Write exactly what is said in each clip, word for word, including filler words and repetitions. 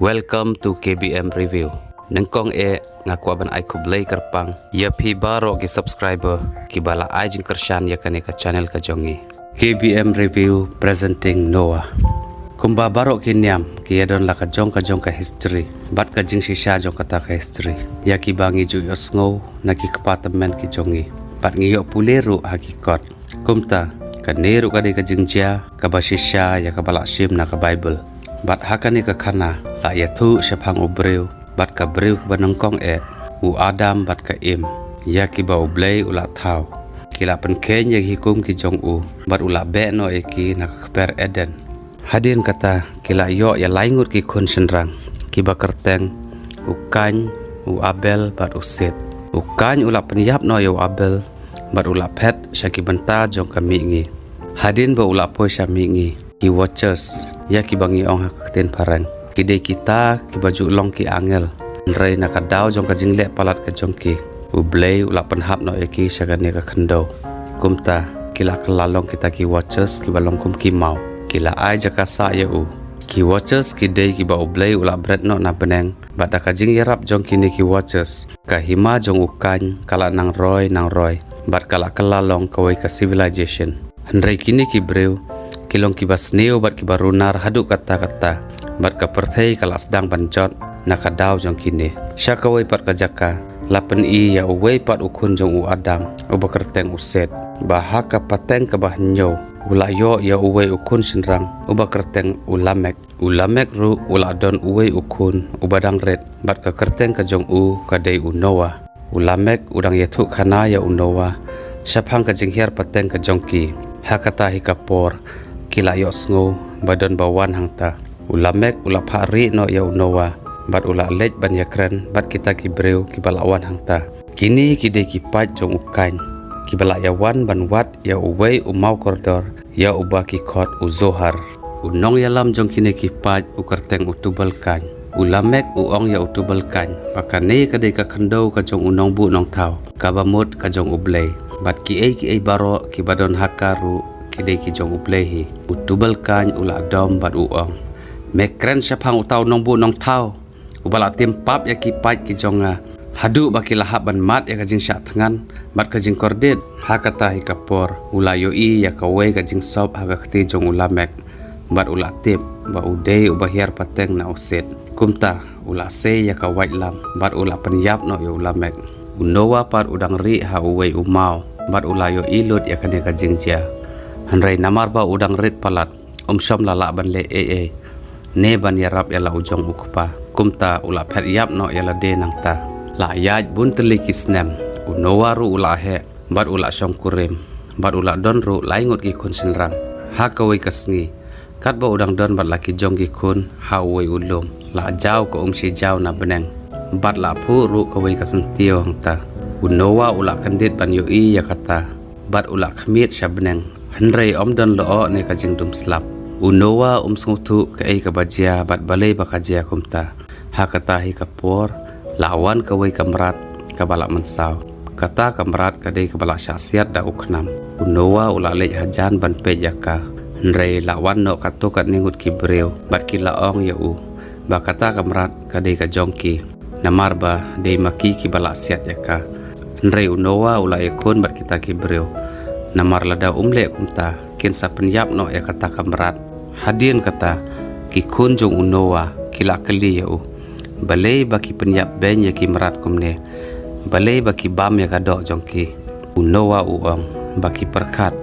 Welcome to K B M Review. Nyngkong eh nga kwah ban ai khublei kyrpang ïa phi baroh ki subscriber kiba la ai jingkyrshan ïa kane ka channel ka jong ngi. K B M Review presenting Noah. Kumba baroh ki niam ki ïa don la ka jong ka jong ka history bad ka jingshisha jong kata ka history ïa kiba ngi ju ïohsngew na ki kpa tymmen ki jong ngi bad ngi ïoh pule ruh ha ki kot. Kumta, kane ruh ka dei ka jingjia kaba shisha ïa kaba la shim na ka Bible. Bad ha kane ka khana la ïathuh shaphang u briew bad ka briew kaba nyngkong eh, u Adam bad ka Im, ïa kiba U Blei u la thaw. Ki la pynkheiñ ïa ki hukum ki jong u bad u la beh noh ïa ki na ka kper Eden. Hadien kata ki la ïoh ïa lai ngut ki khun shynrang kiba kyrteng u Kain, u Abel bad u Set. U Kain u la pynïap noh ïa u Abel bad u la phet sha ki bynta jong ka mihngi. Hadien ba u la poi sha mihngi, ki Watchers, ïa kiba ngi ong ha ka ktien phareng, ki dei kita kiba ju long ki angel. Hynrei na ka daw jong ka jingleh palat ka jong ki, U Blei u la pynhap noh ïa ki sha kane ka khyndew. Kumta ki la kylla long kita ki Watchers kiba long kum ki maw. Ki la ai jaka sah ïa u. Ki Watchers ki dei kiba U Blei u la bret noh na bneng bad da ka jingïarap jong kine ki Watchers, ka hima jong u Kain ka la nang roi nang roi bad ka la kylla long kawei ka civilization. Hynrei kine ki briew ki long kiba sniew bad kiba runar haduh katta katta bad ka pyrthei ka la sdang ban jot na ka daw jong kine. Sha kawei pat ka jaka la pyni ïa uwei pat u khun jong u Adam uba kyrteng u Set, ba ha ka pateng kaba hynñiew u la ïoh ïa uwei u khun shynrang uba kyrteng u Lamek. U Lamek ruh u la don uwei u khun uba dang rit bad ka kyrteng ka jong u ka dei u Noah. U Lamek u dang ïathuh khana ïa u Noah shaphang ka jinghiar pateng ka jong ki. Ha kata hi ka por ki la ïohsngew ba don ba wan hangta. U Lamek u la phah rieh noh ïa u Noah bad u la leit ban ïakren bad kita ki briew kiba la wan hangta. Kine ki dei ki paid jong u Kain kiba la ïa wan ban wad ïa uwei u maw kordor ïa uba ki khot u Zohar. U nongïalam jong kine ki paid u kyrteng u Tubal Kain. U Lamek u ong ïa u Tubal Kain ba kane ka dei ka khyndew ka jong u nongbuh nongthaw kaba mut ka jong U Blei, bad kiei kiei baroh kiba don ha ka ruh ki dei ki jong U Blei hi. U Tubal Kain u la dom bad u ong, me kren shaphang uta u nongbuh nongthaw uba la tim pap ïa ki paid ki jong nga haduh ba ki la hap ban mad ïa ka jingshah thngan bad ka jingkordit. Ha kata hi ka por u la ïohi ïa kawei ka jingsop ha ka kti jong u Lamek bad u la tip ba u dei uba hiar pateng na u Set. Kumta u la sei ïa ka waitlam bad u la pynïap noh ïa u Lamek. U Noah pat u dang rieh ha uwei u maw bad u la ïohi lut ïa kane ka jingjia. Hynrei namar ba u dang rit palat, um shym la lah ban leh ei ei ne ban ïarap ïa la u jong u kpa. Kumta u la phet ïap noh ïa lade nangta. La ïaid bun tylli ki snem, u Noah ruh u la heh bad u la shongkurim bad u la don ruh lai ngut ki khun shynrang. Ha kawei ka sngi, katba u dang don bad la ki jong ki khun ha uwei u lum, la jaw ka um shi jaw na bneng bad la phuh ruh kawei ka syntiew hangta. U Noah u la kyndit ban ïohi ïa kata bad u la khmied sha bneng. Hynrei um don lyoh ne ka jingdum slap. U Noah um sngewthuh kaei kaba jia bad balei ba ka jia kumta. Ha kata hi ka por la wan kawei ka mrad kaba la mynsaw. Kata ka mrad ka dei kaba la shah siat da u khnam. U Noah u la leit hajan ban peit ïa ka. Hynrei la wan noh katto katne ngut ki briew bad ki la ong ïa u ba kata ka mrad ka dei ka jong ki, namar ba dei ma ki kiba la siat ïa ka. Hynrei u Noah u la ïakhun bad kita ki briew, namar lada um leh kumta kin sa pynïap noh ïa kata ka mrad. Hadien kata ki khun jong u Noah ki la kylli ïa u, balei ba ki pynïap beiñ ïa ki mrad kumne? Balei ba ki bam ïa ka doh jong ki? U Noah u ong ba ki pyrkhat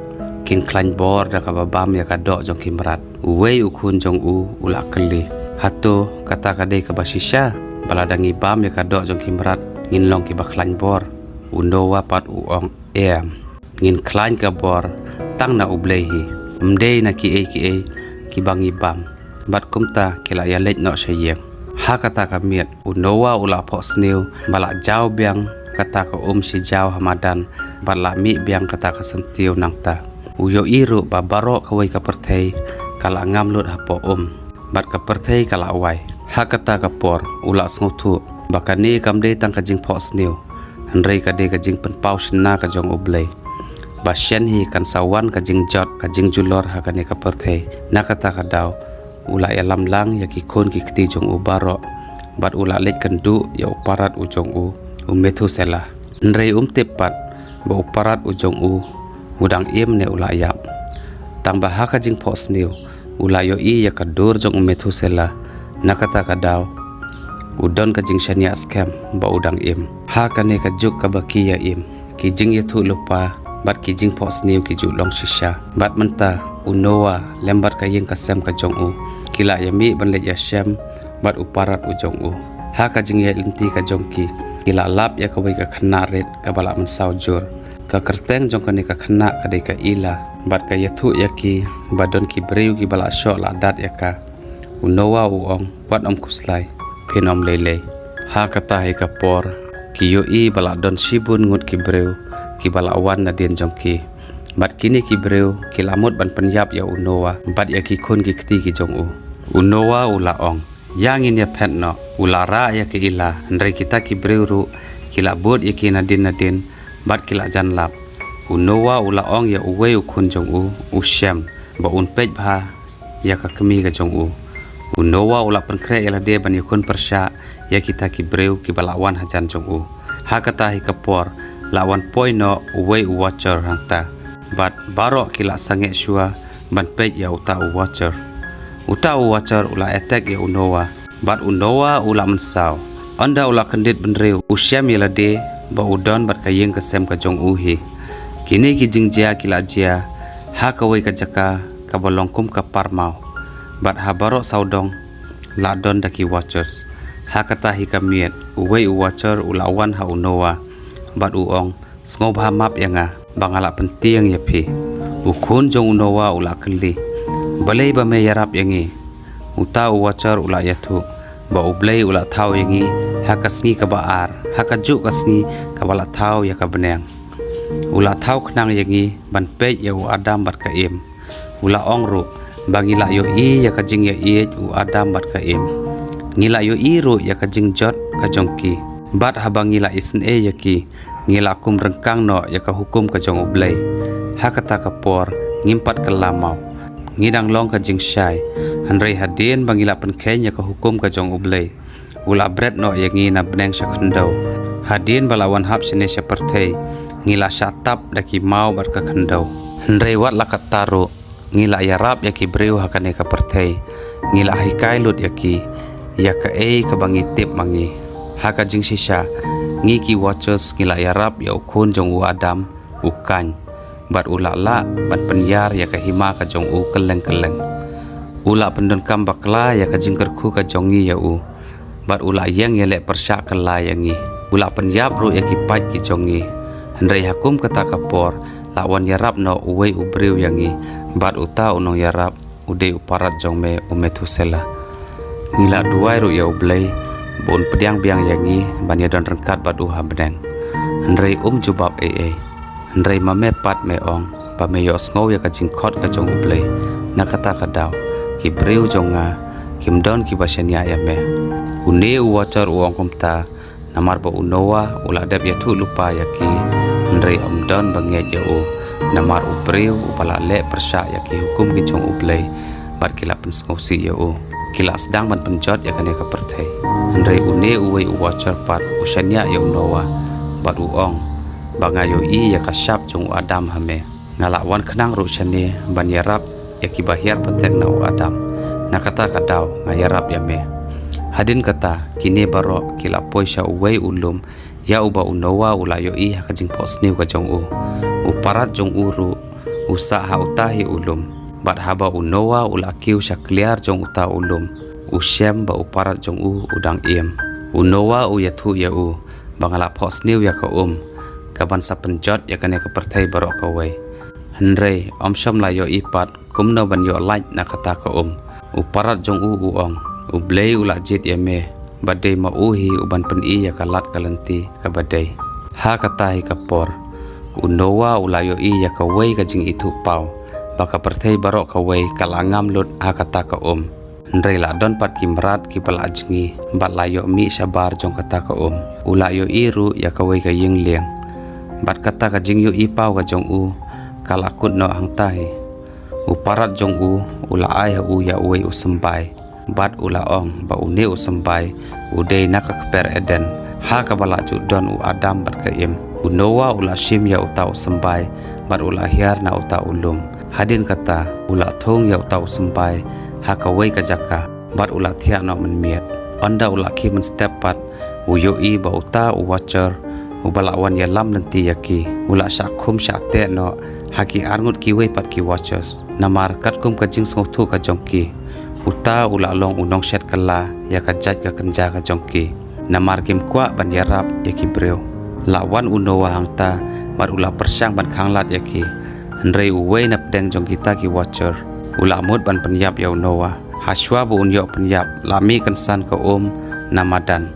kin khlaiñ bor da kaba bam ïa ka doh jong ki mrad. Uwei u khun jong u u la kylli, hato kata ka dei kaba shisha ba lada ngi bam ïa ka doh jong ki mrad ngin long kiba khlaiñ bor? U Noah pat u ong, em, ngin khlaiñ ka bor tang na U Blei hi, ym dei na kiei kiei kiba ngi bam. Bad kumta ki la ïaleit noh sha ïing. Ha kata ka miet u Noah u la phohsniew ba la jaw biang kata ka um shi jaw ha madan bad la mih biang kata ka syntiew nangta. U ïohi ruh ba baroh kawei ka pyrthei ka la ngam lut hapoh um bad ka pyrthei ka la wai. Ha kata ka por u la sngewthuh ba kane kam dei tang ka jingphohsniew, hynrei ka dei ka jingpynpaw shynna ka jong U Blei ba shen hi kan sa wan ka jingjot ka jingjulor ha kane ka pyrthei. Na kata ka daw u la ïalam lang ïa ki khun ki kti jong u baroh, bad u la leit kynduh ïa u parad u jong u, u Methuselah. Hynrei um tip pat ba u parad u jong u, u dang im ne u la ïap. Tang ba ha ka jingphohsniew, u la ïohi ïa ka dur jong u Methuselah, na kata ka daw u don ka jingshaniah skhem ba u dang im. Ha kane ka juk kaba ki ïa im, ki jingïathuhlypa bad ki jingphohsniew ki ju long shisha. Bad mynta u Noah lem bad ka ïing ka sem ka jong u, ki la ïa mih ban leit ïashem bad u parad u jong u. Ha ka jingïaid lynti ka jong ki, ki la lap ïa kawei ka khynnah rit kaba la mynsaw jur. Ka kyrteng jong kane ka khynnah ka dei ka Ila, bad ka ïathuh ïa ki ba don ki briew kiba la shoh la dat ïa ka. U Noah u ong, wat ym khuslai, phin ym lei lei. Ha kata hi ka por, ki ïohi ba la don shibun ngut ki briew kiba la wan nadien jong ki. Bad kine ki briew ki la mut ban pynïap ïa u Noah bad ïa ki khun ki kti ki jong u. U Noah u la ong, ïa ngin ïaphet noh. U la rah ïa ka Ila, hynrei kita ki briew ruh ki la bud ïa ki nadien nadien bad ki la jan lap. U Noah u la ong ïa uwei u khun jong u, u Shem, ba un peit bha ïa ka kmie ka jong u. U Noah u la pynkhreh ïa lade ban ïakhun pyrshah ïa kita ki briew kiba la wan hajan jong u. Ha kata hi ka por, la wan poi noh uwei u watcher hangta. Bad baroh ki la sangeh shuwa ban peit ïa uta u watcher. Uta u watcher u la attack ïa u Noah, bad u Noah u la mynsaw. Ynda u la kyndit bynriew, u Shem ïa lade ba u don bad ka ïing ka sem ka jong u hi. Kine ki jingjia ki la jia ha kawei ka jaka kaba long kum ka parmaw, bad ha baroh sawdong la don da ki watchers. Ha kata hi ka miet, uwei u watcher u la wan ha u Noah bad u ong, sngewbha map ïa nga ba nga la pyntieng ïa phi. U khun jong u Noah u la kylli, balei ba me ïarap ïa ngi? Uta u watcher u la ïathuh ba U Blei u la thaw ïa ngi ha ka sngi kaba ar, ha ka juh ka sngi kaba la thaw ïa ka bneng. U la thaw khnang ïa ngi ban peit ïa u Adam bad ka Im. U la ong ruh ba ngi la ïohi ïa ka jingïaieit u Adam bad ka Im. Ngi la ïohi ruh ïa ka jingjot ka jong ki. Bad haba ngi la isynei ïa ki, ngi la kum ryngkang noh ïa ka hukum ka jong U Blei. Ha kata ka por, ngim pat kylla maw. Ngi dang long ka jingshai. Hynrei hadien ba ngi la pynkheiñ ïa ka hukum ka jong U Blei, u la bret noh ïa ngi na bneng sha khyndew. Hadien ba la wan hap shane sha pyrthei, ngi la shah tap da ki maw bad ka khyndew. Hynrei wat la katta ruh, ngi la ïarap ïa ki briew ha kane ka pyrthei. Ngi la hikai lut ïa ki ïa kaei kaba ngi tip ma ngi. Ha ka jingshisha, ngi ki watchers ngi la ïarap ïa u khun jong u Adam, u Kain, bad u la lah ban pynïar ïa ka hima ka jong u kylleng kylleng. U la pyndonkam bakla ïa ka jingkyrkhu ka jong ngi ïa u, bad u la ïeng ïaleh pyrshah kylla ïa ngi. U la pynïap ruh ïa ki paid ki jong ngi. Hynrei ha kum kata ka por, la wan ïarap noh uwei u briew ïa ngi, bad uta u nongïarap u dei u parad jong me, u Methuselah. Ngi la duwai ruh ïa U Blei ba un pdiang biang ïa ngi ban ïadon ryngkat bad u ha bneng. Hynrei um jubab ei ei. Hynrei ma me pat me ong ba me ïohsngew ïa ka jingkhot ka jong U Blei. Na kata ka daw, ki briew jong nga kim don kiba shaniah ïa me. Une u watcher u ong kumta namar ba u Noah u la dep ïathuhlypa ïa ki, hynrei ym don ba ngeit ïa u, namar u briew uba la leh pyrshah ïa ki hukum ki jong U Blei, bad ki la pynsngewsih ïa u. Ki la sdang ban pynjot ïa kane ka pyrthei. Hynrei une uwei u watcher pat u shaniah ïa u Noah, bad u ong ba nga ïohi ïa ka shap jong u Adam ha me. Nga la wan khnang ruh shane ban ïarap ïa kiba hiar pateng na u Adam. Na kata ka daw nga ïarap ïa me. Hadien kata, kine baroh ki la poi sha uwei u lum ïa uba u Noah u la ïohi ha ka jingphohsniew ka jong u. U parad jong u ruh u sah ha uta hi u lum. Bad haba u Noah u la kiew sha kliar jong uta u lum, u Shem bad u parad jong u u dang im. U Noah u ïathuh ïa u ba nga la phohsniew ïa ka um kaban sa pynjot ïa kane ka pyrthei baroh kawei. Hynrei ym shym la ïohi pat kumno ban ïoh lait na kata ka um. U parad jong u u ong, U Blei u la jied ïa me, bad dei ma u hi uban pyni ïa ka lad ka lynti kaba dei. Ha kata hi ka por, u Noah u la ïohi ïa kawei ka jingithuhpaw ba ka pyrthei baroh kawei ka la ngam lut ha kata ka um. Hynrei la don pat ki mrad kiba la jngi bad la ïoh mih shabar jong kata ka um. U la ïohi ruh ïa kawei ka ïing lieng, bad kata ka jingïohipaw ka jong u ka la kut noh hangta hi. U parat jong u u la ai ha u ïa uwei u symbai, bad u la ong ba une u symbai u dei na ka kper Eden, ha kaba la ju don u Adam bad ka Im. U Noah u la shim ïa uta u symbai bad u la hiar na uta u lum. Hadien kata u la thung ïa uta u symbai ha kawei ka jaka bad u la thiah noh mynmiet. Ynda u la khie mynstep pat, u ïohi ba uta u Watcher uba la wan ïalam lynti ïa ki u la shah khum shah teh noh ha ki arngut kiwei pat ki Watchers. Namar katkum ka jingsngewthuh ka jong ki, uta u la long u nongshet kylla ïa ka jait ka kynja ka jong ki, namar kim kwah ban ïarap ïa ki briew. La wan u Noah hangta bad u la pyrshang ban khanglad ïa ki. Hynrei uwei na pdeng jong kita ki Watcher u la mut ban pynïap ïa u Noah. Hashwa ba un ïoh pynïap, la mih kynsan ka um na madan.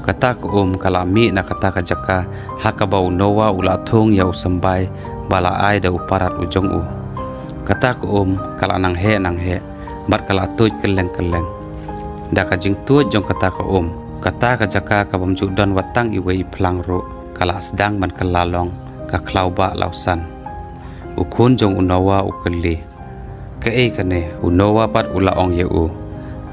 Kata ka um ka la mih na kata ka jaka ha kaba u Noah u la thung ïa u symbai ba la ai da u parat u jong u. Kata ka um ka la nang heh nang heh bad ka la tuid kylleng kylleng. Da ka jingtuid jong kata ka um, kata ka jaka ka bym ju don wat tang iwei i phlang ruh ka la sdang ban kylla long ka khlaw bah lawsan. U khun jong u Noah u kylli, "Kaei kane?" U Noah pat u la ong ïa u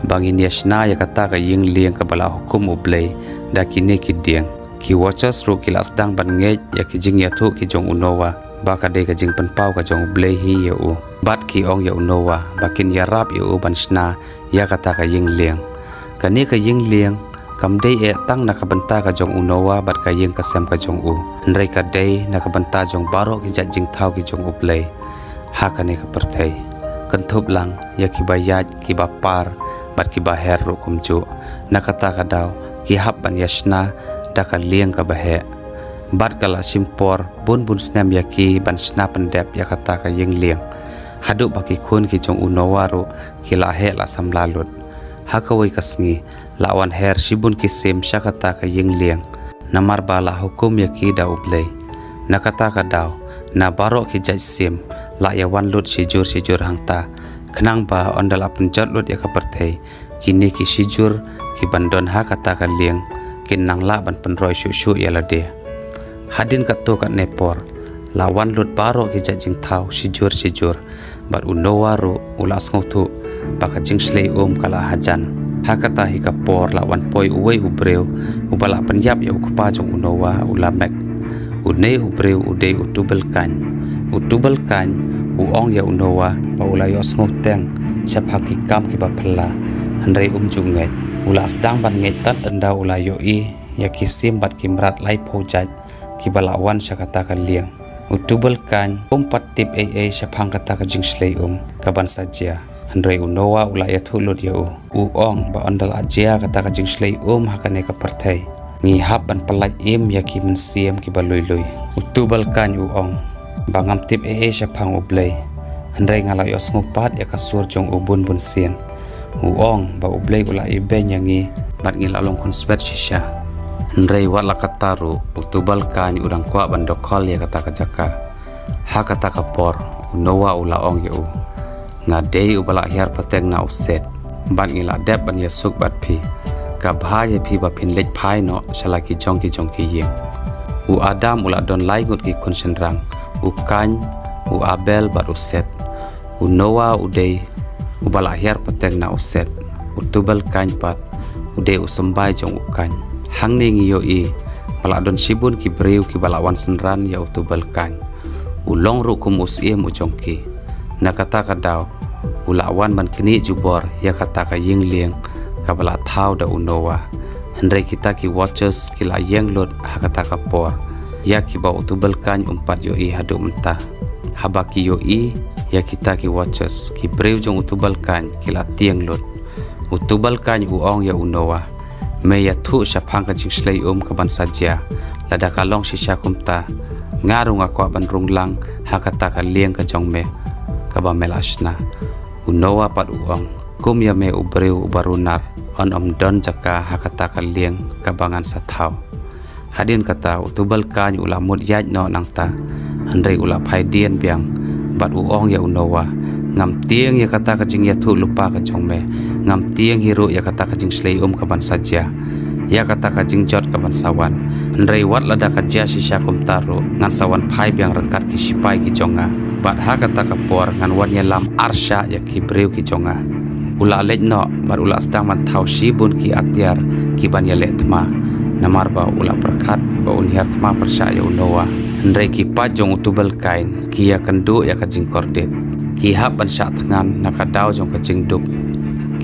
ba, "Ngin ïa shna ïa kata ka ïing lieng kaba la hukum U Blei da kine ki dieng." Ki Watchers ruh ki la sdang ban ngeit ïa ki jingïathuh ki jong u Noah ba ka dei ka jingpynpaw ka jong U Blei hi ïa u. Bad ki ong ïa u Noah ba kin ïarap ïa u ban shna ïa kata ka ïing lieng. Kane ka ïing lieng kam dei eh tang na ka bynta ka jong u Noah bad ka ïing ka sem ka jong u, hynrei ka dei na ka bynta jong baroh ki jait jingthaw ki jong U Blei ha kane ka pyrthei, kynthup lang ïa kiba ïaid, kiba par bad kiba her ruh kumjuh. Na kata ka daw ki hap ban ïa shna da ka lieng kaba heh. Bad ka la shim por bun bun snem ïa ki ban shna pyndep ïa kata ka ïing lieng, haduh ba ki khun ki jong u Noah ruh ki la heh la samla lut. Ha kawei ka sngi la wan her shibun ki sim sha kata ka ïing lieng, namar ba la hukum ïa ki da U Blei. Na kata ka daw, na baroh ki jait sim la ïa wan lut shijur shijur hangta, khnang ba ynda la pynjot lut ïa ka pyrthei, kine ki shijur ki ban don ha kata ka lieng kin nang lah ban pynroi shuh shuh ïa lade. Hadien katto katne por la wan lut baroh ki jait jingthaw shijur shijur, bad u Noah ruh u la sngewthuh ba ka jingshlei um ka la hajan. Ha kata hi ka por la wan poi uwei u briew uba la pynïap ïa u kpa jong u Noah, u Lamek. Une u briew u dei u Tubal Kain. U Tubal Kain u ong ïa u Noah ba u la ïohsngew teng shaphang ki kam kiba phylla, hynrei um ju ngeit. U la sdang ban ngeit tad ynda u la ïohi ïa ki sim bad ki mrad laiphew jait kiba la wan sha kata ka lieng. U Tubal Kain um pat tip ei ei shaphang kata ka jingshlei um ka ban sa jia. Hynrei u Noah u la ïathuh lut ïa u. U ong ba ynda la jia kata ka jingshlei um ha kane ka pyrthei, ngi hap ban pyllait im ïa ki mynsiem kiba lui lui. U Tubal Kain u ong ba, "Ngam tip ei ei shaphang U Blei, hynrei nga la ïohsngew pat ïa ka sur jong u bun bun sien. U ong ba U Blei u la ibeiñ ïa ngi bad ngi la long khun swet shisha." Hynrei wat la katta ruh, u Tubal Kain u dang kwah ban dokhol ïa kata ka jaka. Ha kata ka por u Noah u la ong ïa u, "Nga dei uba la hiar pateng na u Set, bad ngi la dep ban ïasuk bad phi. Ka bha ïa phi ba phin leit phai noh sha la ki jong ki jong ki ïing." U Adam u la don lai ngut ki khun shynrang, u Kain, u Abel bad u Set. U Noah u dei uba la hiar pateng na u Set. U Tubal Kain pat u dei u symbai jong u Kain. Hangne ngi ïohi ba la don shibun ki briew kiba la wan synran ïa u Tubal Kain. U long ruh kum u syiem u jong ki. Na kata ka daw u la wan ban knieh jubor ïa kata ka ïing lieng kaba la thaw da u Noah. Hynrei kita ki Watchers ki la ïeng lut ha kata ka por ïa kiba u Tubal Kain um pat ïohi haduh mynta. Haba ki ïohi ïa kita ki Watchers, ki briew jong u Tubal Kain ki la tieng lut. U Tubal Kain u ong ïa u Noah, "Me ïathuh shaphang ka jingshlei um ka ban sa jia. Lada ka long shisha kumta, nga ruh nga kwah ban rung lang ha kata ka lieng ka jong me kaba me la shna." U Noah pat u ong, "Kum ïa me u briew uba runar, yn ym don jaka ha kata ka lieng kaba ngan sa thaw." Hadien kata u Tubal Kain u la mut ïaid noh nangta, hynrei u la phai dien biang bad u ong ïa u Noah, "Ngam tieng ïa kata ka jingïathuh lypa ka jong me. Ngam tieng hi ruh ïa kata ka jingshlei um ka ban sa jia, ïa kata ka jingjot ka ban sa wan. Hynrei wat lada ka jia shisha kumta ruh, ngan sa wan phai biang ryngkat ki sipai ki jong nga." Bad ha kata ka por ngan wan ïalam arshah ïa ki briew ki jong nga. U la leit noh bad u la sdang ban thaw shibun ki atiar ki ban ïaleh thma. Namar ba u la pyrkhat ba un hiar thma pyrshah ïa u Noah. Hynrei ki paid jong u Tubal Kain ki ïakynduh ïa ka jingkordit. Ki hap ban shah thngan na ka daw jong ka jingduk.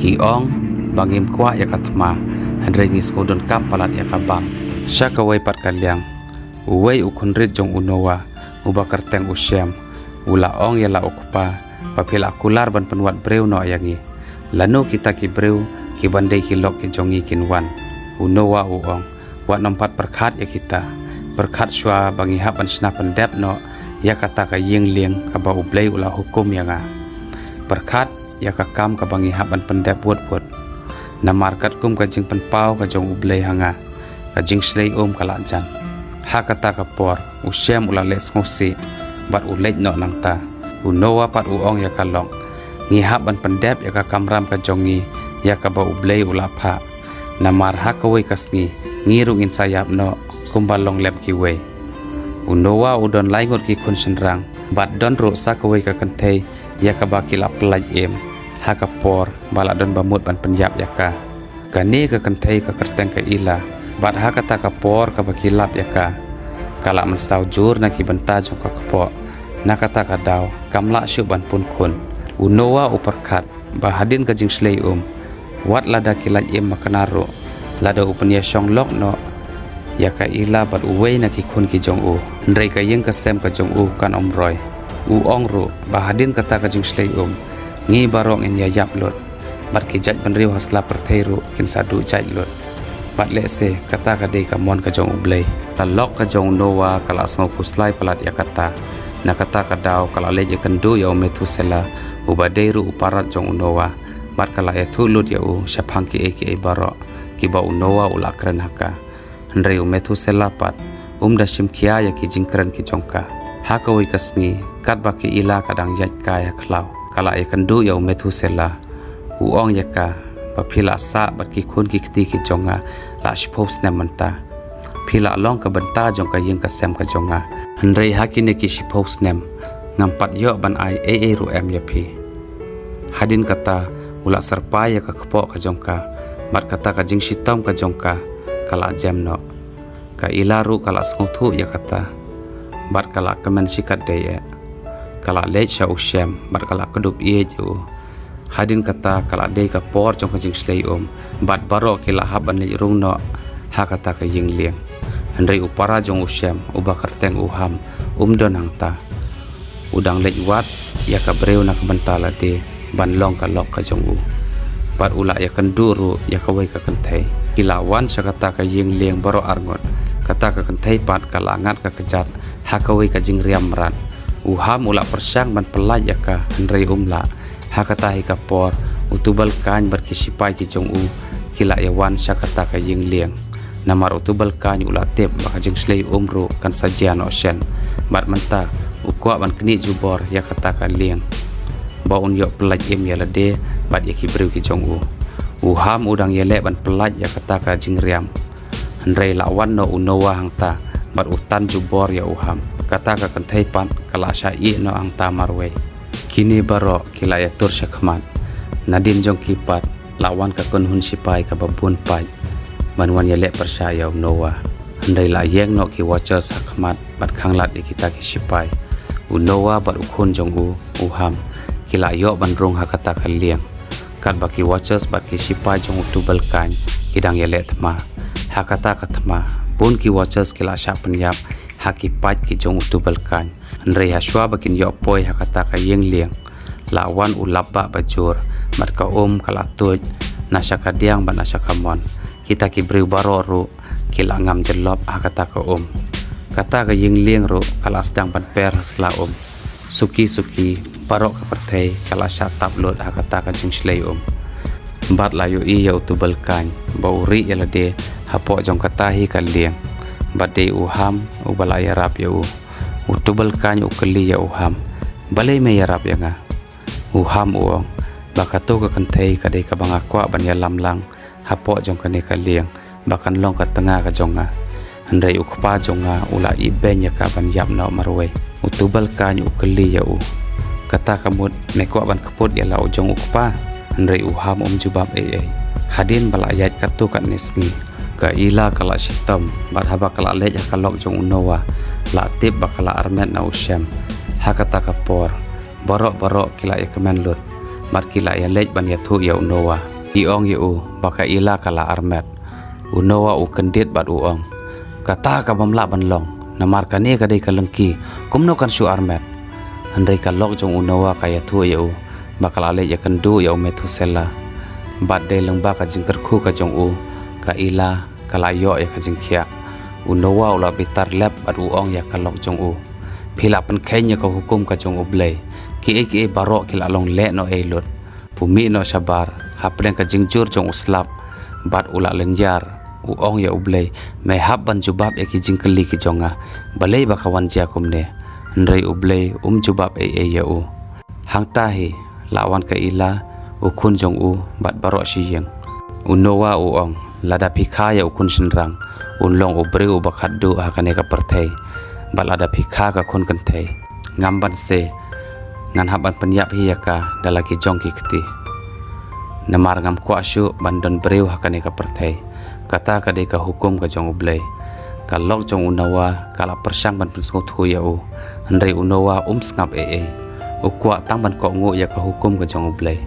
Ki ong ba ngim kwah ïa ka thma, hynrei ngi sngewdonkam palat ïa ka bam. Sha kawei pat ka liang, uwei u khunrit jong u Noah, uba kyrteng u Shem, u la ong ïa la u kpa ba phi la kular ban pynwad briew noh ïa ngi. Lano kita ki briew ki ban dei ki lok ki jong ngi kin wan? U Noah u ong, wat nym pat pyrkhat ïa kita. Pyrkhat shuwa ba ngi hap ban shna pyndep noh ïa kata ka ïing lieng kaba U Blei u la hukum ïa nga. Pyrkhat ïa ka kam kaba ngi hap ban pyndep wut wut. Namar katkum ka jingpynpaw ka jong U Blei ha nga, ka jingshlei um ka la jan. Ha kata ka por u Shem u la leh sngewsih bad u leit noh nangta. U Noah pat u ong ïa ka lok, ngi hap ban pyndep ïa ka kamram ka jong ngi ïa kaba U Blei u la phah. Namar ha kawei ka sngi ngi ruh ngin sa ïap noh kumba long lem kiwei. U Noah u don lai ngut ki khun shynrang bad don ruh sa kawei ka kynthei ïa kaba ki la pyllait im ha ka por ba la don ba mut ban pynïap ïa ka. Kane ka kynthei ka kyrteng ka Ila. Bad ha kata ka por kaba ki lap ïa ka, ka la mynsaw jur na ki bynta jong ka kpoh. Na kata ka daw kam lah shuh ban pun khun. U Noah u pyrkhat ba hadien ka jingshlei um, wat lada ki lait im makna ruh, lada u pynïashong lok noh ïa ka Ila bad uwei na ki khun ki jong u, hynrei ka ïing ka sem ka jong u kan ym roi. U ong ruh ba hadien kata ka jingshlei um, ngi baroh ngin ïa ïap lut, bad ki jait bynriew ha sla pyrthei ruh kin sa duh jait lut. Bad lehse kata ka dei ka mon ka jong U Blei. La lok ka jong u Noah ka la sngew khuslai palat ïa kata. Na kata ka daw ka la leit ïakynduh ïa u Methuselah, uba dei ruh u parad jong u Noah. Bad ka la ïathuh lut ïa u shaphang kiei kiei baroh kiba u Noah u la kren ha ka. Hynrei u Methuselah pat um da shim khia ïa ki jingkren ki jong ka. Ha kawei ka sngi katba ka Ila ka dang ïaid kai ha khlaw, ka la ïakynduh ïa u Methuselah. U ong ïa ka ba phi la sah bad ki khun ki kti ki jong nga la shiphew snem mynta. Phi la long ka bynta jong ka ïing ka sem ka jong nga. Hynrei ha kine ki shiphew snem ngam pat ïoh ban ai ei ei ruh em ïa phi. Hadien kata u la syrpai ïa ka kpoh ka jong ka, bad kata ka jingshitom ka jong ka ka la jem noh. Ka Ila ruh ka la sngewthuh ïa kata, bad ka la kmen shikatdei eh. Ka la leit sha u Shem bad ka la kdup ïeit ïa u. Hadien kata ka la dei ka por jong ka jingshlei um, bad baroh ki la hap ban leit rung noh ha kata ka ïing lieng. Hynrei u para jong u Shem uba kyrteng u Ham um don hangta. U dang leit wad ïa ka briew na ka bynta lade ban long ka lok ka jong u. Bad u la ïakynduh ruh ïa kawei ka kynthei. Ki la wan sha kata ka ïing lieng baroh arngut. Kata ka kynthei pat ka la ngat ka kjat ha kawei ka jingriam mrad. U Ham u la pyrshang ban pyllait ïa ka, hynrei um lah. Ha kata hi ka por u Tubal Kain bad ki shipai ki jong u ki la ïawan sha kata ka ïing lieng. Namar u Tubal Kain u la tip ba ka jingshlei um ruh kan sa jia noh shen. Bad mynta u kwah ban knieh jubor ïa kata ka lieng, ba un ïoh pyllait im ïa lade bad ïa ki briew ki jong u. U Ham u dang ïaleh ban pyllait ïa kata ka jingriam. Hynrei la wan noh u Noah hangta bad u tan jubor ïa u Ham. Kata ka kynthei pat ka la shah ïeh noh hangta marwei. Kine baroh ki la ïatur shakhmat. Nadien jong ki pat la wan ka kynhun shipai kaba bun paid ban wan ïaleh pyrshah ïa u Noah. Hynrei la ïeng noh ki Watchers hakhmat bad khanglad ïa kita ki shipai. U Noah bad u khun jong u, u Ham, ki la ïoh ban rung ha kata ka lieng. Katba ki Watchers bad ki shipai jong u Tubal Kain ki dang ïaleh thma. Ha kata ka thma bun ki Watchers ki la shah pynïap ha ki paid ki jong u Tubal Kain. Hynrei ha shuwa ba kin ïoh poi ha kata ka ïing lieng, la wan u lapbah bajur, bad ka um ka la tuid na sha ka diang bad na sha ka mon. Kita ki briew baroh ruh ki la ngam jyllop ha kata ka um. Kata ka ïing lieng ruh ka la sdang ban per ha sla um. Suki suki baroh ka pyrthei ka la shah tap lut ha kata ka jingshlei um. Bad la ïohi ïa u Tubal Kain ba u rieh ïa lade hapoh jong kata hi ka lieng. Bad dei u Ham uba la ïarap ïa u. U Tubal Kain u kylli ïa u Ham, "Balei me ïarap ïa nga?" U Ham u ong ba kato ka kynthei ka dei kaba nga kwah ban ïalam lang hapoh jong kane ka lieng ba kan long ka tnga ka jong nga. Hynrei u kpa jong nga u la ibeiñ ïa ka ban ïap noh marwei. U Tubal Kain u kylli ïa u, Kata ka mut me kwah ban kput ïa la u jong u kpa? Hynrei u Ham um jubab ei ei. Hadien ba la ïaid katto katne sngi, ka Ila ka la shitom, bad haba ka la leit ha ka lok jong u Noah, la tip ba ka la armet na u Shem. Ha kata ka por, baroh baroh ki la ïa kmen lut, bad ki la ïa leit ban ïathuh ïa u Noah. Ki ong ïa u ba ka Ila ka la armet. U Noah u kyndit bad u ong, kata ka bym lah ban long, namar kane ka dei ka lyngki, kumno kan shu armet? Hynrei ka lok jong u Noah ka ïathuh ïa u ba ka la leit ïakynduh ïa u Methuselah. Bad dei lyngba ka jingkyrkhu ka jong u, ka Ila ka la ïoh ïa ka jingkhiah. U Noah u la bitar lep bad u ong ïa ka lok jong u, phi la pynkheiñ ïa ka hukum ka jong U Blei. Kiei kiei baroh ki la long leh noh ei lut. U mih noh shabar, hapdeng ka jingjur jong u slap, bad u la lynñiar, u ong ïa U Blei, me hap ban jubab ïa ki jingkylli ki jong nga, balei ba ka wan jia kumne? Hynrei U Blei um jubab ei ei ïa u. Hangta hi, la wan ka Ila, u khun jong u, bad baroh shi ïing. U Noah u ong, lada phi kha ïa u khun shynrang, un long u briew uba khatduh ha kane ka pyrthei. Bad lada phi kha ka khun kynthei, ngam banse, ngan hap ban pynïap hi ïa ka da la ki jong ki kti. Namar ngam kwah shuh ban don briew ha kane ka pyrthei. Kata ka dei ka hukum ka jong U Blei. Ka lok jong u Noah ka la pyrshang ban pynsngewthuh ïa u. Hynrei u Noah um sngap ei ei. U kwah tang ban kohnguh ïa ka hukum ka jong U Blei.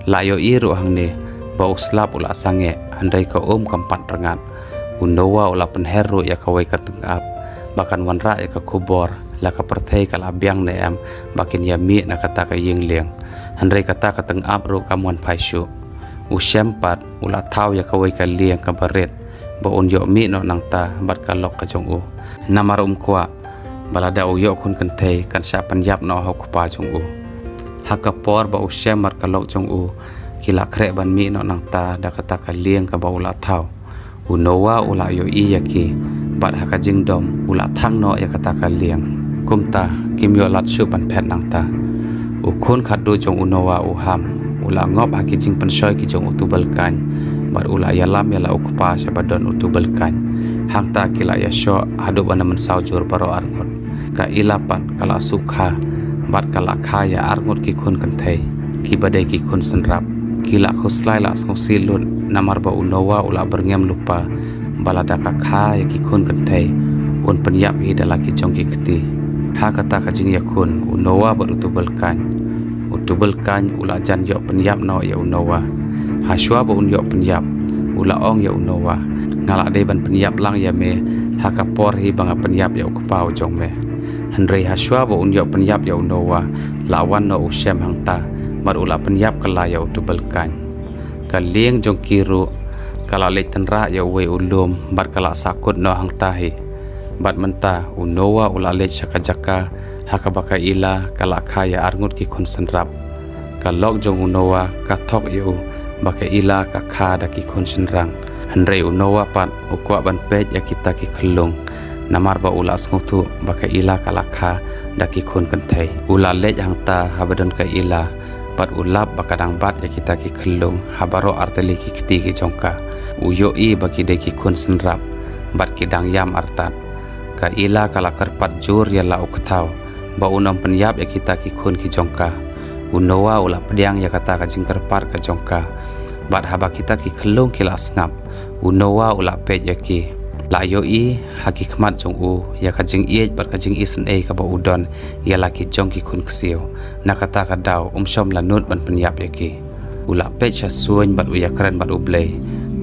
La ïohi ruh hangne ba u slap u la sangeh, hynrei ka um kam pat rngat. U Noah u la pynher ruh ïa kawei ka tyngab ba kan wanrah ïa ka khubor, la ka pyrthei ka la biang ne em ba kin ïa mih na kata ka ïing lieng. Hynrei kata ka tyngab ruh kam wan phai shuh. U Shem pat u la thaw ïa kawei ka lieng kaba rit ba un ïoh mih noh nangta bad ka lok ka jong u. Namar um kwah ba lada u ïoh khun kynthei kan shah pynïap noh ha u kpa jong u. Ha ka por ba u Shem bad ka lok jong u ki la khreh ban mih noh nangta da kata ka lieng kaba u la thaw, u Noah u la ïohi ïa ki, bad ha ka jingdom u la thang noh ïa kata ka lieng. Kumta kim ïoh lad shuh ban phet nangta. U khun khatduh jong u Noah u Ham u la ngop ha ki jingpynshoi ki jong u Tubal Kain, bad u la ïalam ïa la u kpa sha ba don u Tubal Kain. Hangta ki la ïashoh haduh ba na mynsaw jur baroh arngut. Ka Ila pat ka la shu kha, bad ka la kha ïa arngut ki khun kynthei, kiba dei ki khun synrap. Ki la khuslai la sngewsih lut namar ba u Noah u la byrngem lypa ba lada ka kha ïa ki khun kynthei, un pynïap hi da la ki jong ki kti. Ha kata ka jingïakhun u Noah bad u Tubal Kain, u Tubal Kain u la jan ïoh pynïap noh ïa u Noah. Hashwa ba un ïoh pynïap, u la ong ïa u Noah, nga la dei ban pynïap lang ïa me ha ka por hi ba nga pynïap ïa u kpa u jong me. Hynrei hashwa ba un ïoh pynïap ïa u Noah, la wan noh u Shem hangta, bad u la pynïap kylla ïa u Tubal Kain. Ka lieng jong ki ruh ka la leit tynrah ïa uwei u lum, bad ka la sahkut noh hangta hi. Bad mynta u Noah u la leit sha ka jaka ha kaba ka Ila ka la kha ïa arngut ki khun synrap. Ka lok jong u Noah ka thok ïa u ba ka Ila ka kha da ki khun shynrang. Hynrei u Noah pat u kwah ban peit ïa kita ki khyllung, namar ba u la sngewthuh ba ka Ila ka la kha da ki khun kynthei. U la leit hangta haba don ka Ila, bad u lap ba ka dang bat ïa kita ki khyllung ha baroh artylli ki kti ki jong ka. U ïohi ba ki dei ki khun synrap, bad ki dang ïam artat. Ka Ila ka la kyrpad jur ïa la u kthaw ba un ym pynïap ïa kita ki khun ki jong ka. U Noah u la pdiang ïa kata ka jingkyrpad ka jong ka. Bad haba kita ki khyllung ki la sngap, u Noah u la peit ïa ki. La ïohi ha ki khmat jong u ïa ka jingïeit bad ka jingisynei kaba u don ïa la ki jong ki khun ksiew. Na kata ka daw um shym la nud ban pynïap ïa ki. U la peit sha suiñ bad u ïakren bad U Blei.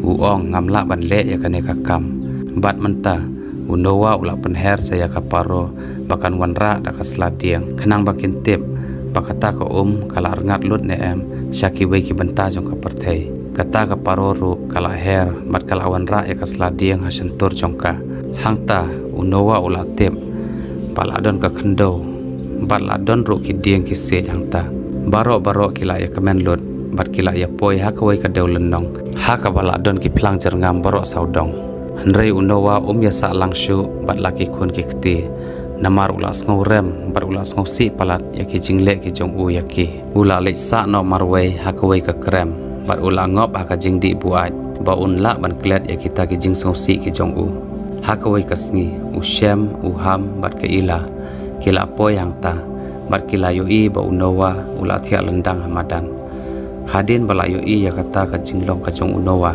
U ong, ngam lah ban leh ïa kane ka kam. Bad mynta u Noah u la pynher sa ïa ka paro ba kan wanrah da ka sla dieng, khnang ba kin tip ba kata ka um ka la rngat lut ne em sha kiwei ki bynta jong ka pyrthei. Kata ka paro ruh ka la her bad ka la wanrah ïa ka sla dieng ha shyntur jong ka. Hangta u Noah u la tip ba la don ka khyndew, bad la don ruh ki dieng ki siej hangta. Baroh baroh ki la ïa kmen lut bad ki la ïa poi ha kawei ka dewlynnong ha kaba la don ki phlang jyrngam baroh sawdong. Hynrei u Noah um ïa sah lang shuh bad la ki khun ki kti, namar u la sngewrem bad u la sngewsih palat ïa ki jingleh ki jong u ïa ki. U la leit sah noh marwei ha kawei ka krem, bad u la ngop ha ka jingdih buaid ba un lah ban klet ïa kita ki jingsngewsih ki jong u. Ha kawei ka sngi u Shem, u Ham bad ka Ila ki la poi hangta, Bad ki la ïohi ba u Noah u la thiah lyndang ha madan. Hadien ba la ïohi ïa kata ka jinglong ka jong u Noah,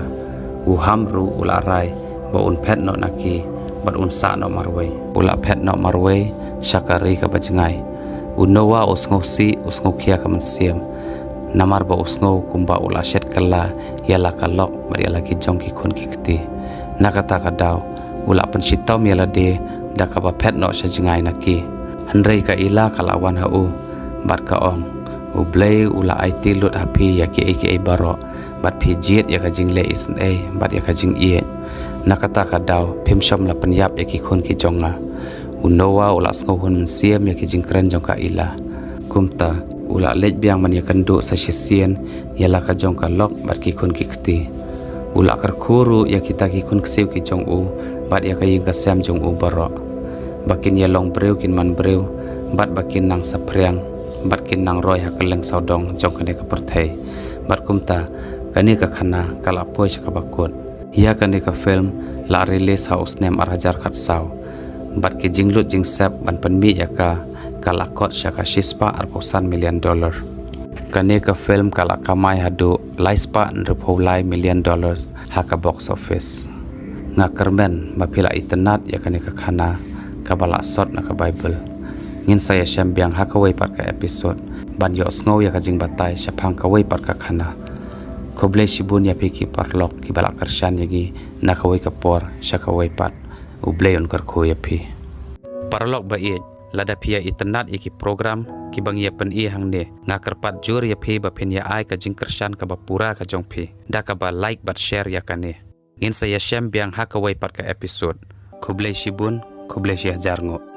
u Ham ruh u la rai ba un phet noh na ki bad un sah noh marwei. U la phet noh marwei sha ka ri kaba jngai. U Noah u sngewsih, u sngewkhia ka mynsiem, namar ba u sngew kumba u la shet kylla ïa la ka lok bad ïa la ki jong ki khun ki kti. Na kata ka daw u la pynshitom ïa lade da kaba phet noh sha jngai na ki. Hynrei ka Ila ka la wan ha u bad ka ong, U Blei u la aiti lut ha phi ïa kiei kiei baroh, bad phi jied ïa ka jingleh isynei bad ïa ka jingïeit. Na kata ka daw phim shym la pynïap ïa ki khun ki jong nga. U Noah u la sngewhun mynsiem ïa ki jingkren jong ka Ila. Kumta u la leit biang ban ïakynduh sa shisien ïa la ka jong ka lok bad ki khun ki kti. U la kyrkhu ruh ïa kita ki khun ksiew ki jong u bad ïa ka ïing ka sem jong u baroh, ba kin ïalong briew kin man briew, bad ba kin nang saphriang, bad kin nang roi ha kylleng sawdong jong kane ka pyrthei. Bad kumta kane ka khana ka la poi sha kaba kut. Ïa kane ka film la release ha u snem ar hajar khatsaw, bad ki jinglut jingsep ban pynmih ïa ka ka la kot sha ka shispah arphew san million dollar. Kane ka film ka la kamai haduh laispah hynriewphew lai million dollars ha ka box office. Nga kyrmen ba phi la itynnad ïa kane ka khana kaba la sot na ka Baibl. Ngin sa ïashem biang ha kawei pat ka episode ban ïohsngew ïa ka jingbatai shaphang kawei pat ka khana. Khublei shibun ïa phi ki paralok kiba la kyrshan ïa ngi na kawei ka por sha kawei pat. U Blei un kyrkhu ïa phi. Paralok ba ïeit, lada phi ïa itynnad ïa ki program kiba ngi ïa pyni hangne, nga kyrpad jur ïa phi ba phin ïa ai ka jingkyrshan kaba pura ka jong phi da kaba like bad share ïa kane. Ngin sa ïashem biang ha kawei pat ka episode. Khublei shibun, khublei shihajar nguh.